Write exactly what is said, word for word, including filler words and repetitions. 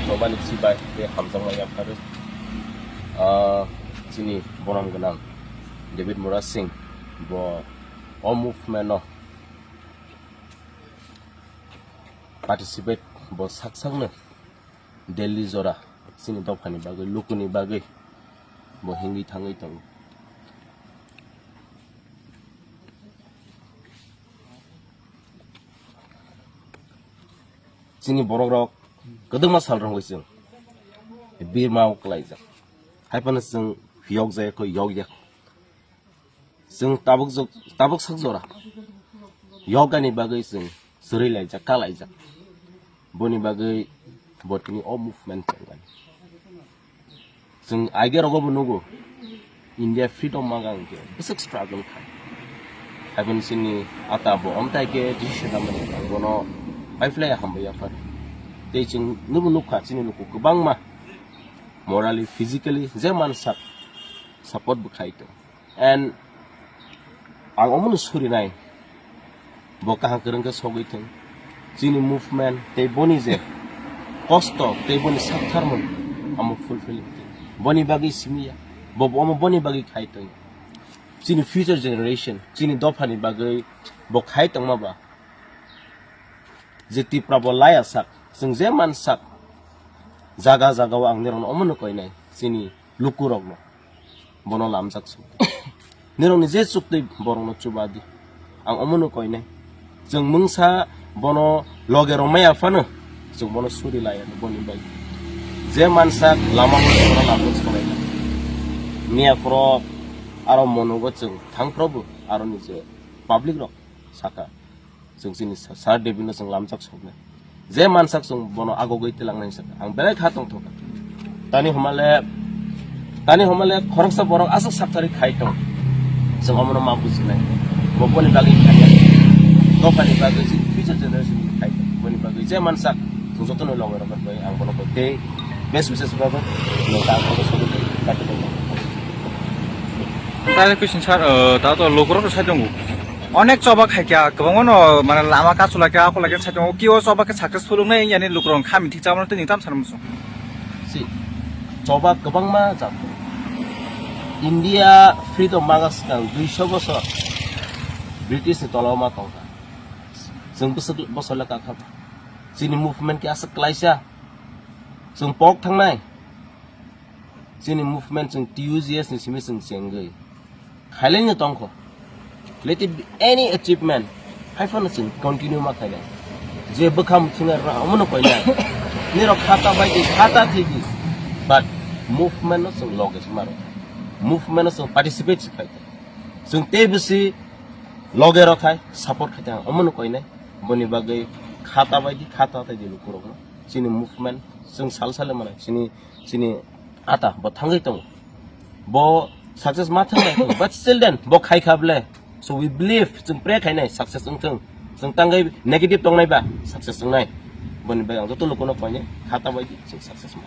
Chobani chibai tei hamjakma yapharwi, ah, chini borom gwnang David Murasing bo o movement-o participate, bo sak sakno Delhi jora chini dophani bagwi, lukuni bagwi bo hingwi thangwi tongo. Chini borokrok kwdwkma sal rwngwi chwng birma-o kwlaijak. Haiphano chwng yokjaya kho, yokya kho. Chwng tabuk jok-, tabuk sak jora yokani bagwi chwng swrwi laijak, kha laijak. Boni bagwi bo tini o movement tongmani. Chwng aige rogo bo nugo, India freedom maga hwnkhe bwswk struggle khai. Haibini chini ata bo omtai khe decision lamani bono paiphlai hambai yaphar. Tei chwng nubo nukha chini luku kwbangma morally, physically je mansak support bo khai tong. And ang omono surinai, bo kaham kwrwng khe sogwi thung. Chini movement tei boni je kosto tei boni saktharmung amo fulfill thung. Boni bagwi simiya, bo omo boni bagwi khai thung. Chini future generation, chini dophani bagwi bo khai tongma ba. Je Tipra bo laya sak, chwng je man sak, jaga jaga o ang nirokno omono koinai, chini lukurokno. Bono lamjak suk. Nirokni je chuktwi borokno chubadi. Ang omono koinai. Chwng mungsa bono loge romaya phano chwng bono suri laya boni bai. Je mansak lama bono lamjak sonai. Miya phoro aro monogo chwng thang phrobo aro ni je public rok saka. Chwng chini sa-, Sir David no chwng lamjak soknai. Je mansak chwng bono agogwi tilangnai sakha. Ang belai kha tongthokha. Tani homale, tani homale khoroksa borok aswk sakthari khai tong. Chwng omono ma bujinai. Bo boni bagwi khaiya. Dophani bagwi chini future generation ni khai tong. Boni bagwi je mansak chwng jotono loge rok bai ang bono koi tei best wishes bagwi chwng ta ang bono sogwi tong. Tare question sir, uh, ta to lokorok sai tongo. Onek choba khaikya, kwbangma no, mane, lama kasu laikya, ako laikya sai tongo. Ki o choba khe successful wngnai, yani lukurok kha mithik chamano tei tam sanmung song. Si, choba kwbangma jat. India freedom maga swkang duiso bosor British ni tola o ma tongkha. Chwng bwswk bosor le kakha. Chini movement khe aswk klaisa. Chwng pok thangnai. Chini movement chwng T U G S ni simi chwng chengwi. Khailai no tongkho. Let it be any achievement. Haiphano chwng continue ma khailai. Je bwkham thwngna rwna omono koinai. Nirok khata bai di, khata thidi. But movement no chwng loge se maro. Movement no chwng participate se khai. Chwng tei bisi loge rok khai, support khai tang omono koinai. Boni bagwi khata bai di, khata thai di lukurokno. Chini movement chwng sal sal mano. Chini Chini ata bo thangwi tongo. Bo success ma thang nai, but still then bo khai kha ble. So we believe, chwng pray khainai success wng thung. Chwng tangwi negative tongnai ba success wngnai. Boni bai ang joto lukuno koinai khata bai di chwng success ma.